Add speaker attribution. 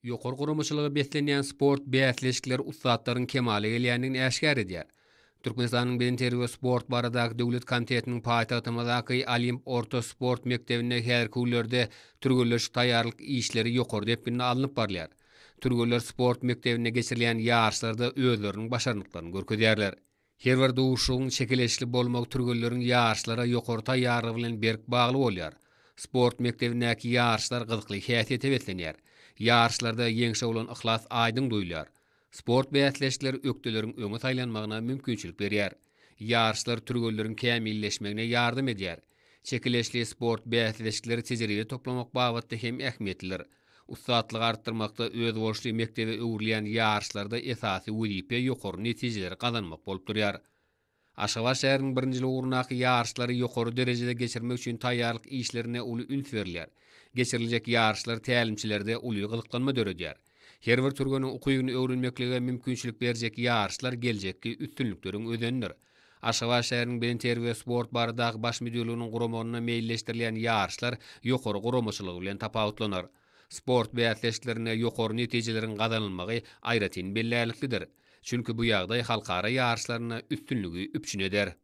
Speaker 1: Ýokary guramaçylyga beslenýän sport bäsleşikleri ussatlaryň kemala gelýändigini äşgär edýär. Türkmenistanyň Bedenterbiýe we sport baradaky döwlet komitetiniň paýtagtymyzdaky Olimp orta sport mekdebinde häzirki günlerde türgenleşik taýýarlyk işleri ýokary depginde alnyp barylýar. Türgenler sport mekdebinde geçirilýän ýaryşlarda özleriniň başarnyklaryny görkezýärler. Her bir duşuşygyň çekeleşikli bolmagy türgenleriň ýaryşlara ýokary taýýarlygy bilen berk bagly bolýar. Sport mekdebindäki ýaryşlar gyzykly häsiýete beslenýär. Ýaryşlarda ýeňşe bolan yhlas aýdyň duýulýar. Sport bäsleşikleri ökdeleriň öňe saýlanmagyna mümkinçilik berýär. Ýaryşlar türgenleriň kämilleşmegine ýardam edýär. Çekeleşli sport bäsleşikleri tejribe toplamak babatda hem ähmiýetlidir. Ussatlygy artdyrmakda özboluşly mekdebe öwrülýän ýaryşlarda esasy wezipe ýokary netijeleri gazanmak bolup durýar. Aşgabat şäheriniň birinjilik ugrundaky ýaryşlary ýokary derejede geçirmek üçin taýýarlyk işlerine uly üns berilýär. Geçiriljek ýaryşlar tälimçilerde uly gyzyklanma döredýär. Her bir türgeniň ukybyny öwrenmeklige mümkinçilik berjek ýaryşlar geljekki üstünlikleriň özenidir. Aşgabat şäheriniň bedenterbiýe we sport baradaky Baş müdirliginiň guramagynda meýilleşdirilýän ýaryşlar ýokary guramaçylygy bilen tapawutlanar. Sport bäsleşiklerinde ýokary netijeleriň gazanylmagy aýratyn bellärliklidir. Çünki bu ýagdaý halkara ýaryşlarynda üstünligi üpjün eder.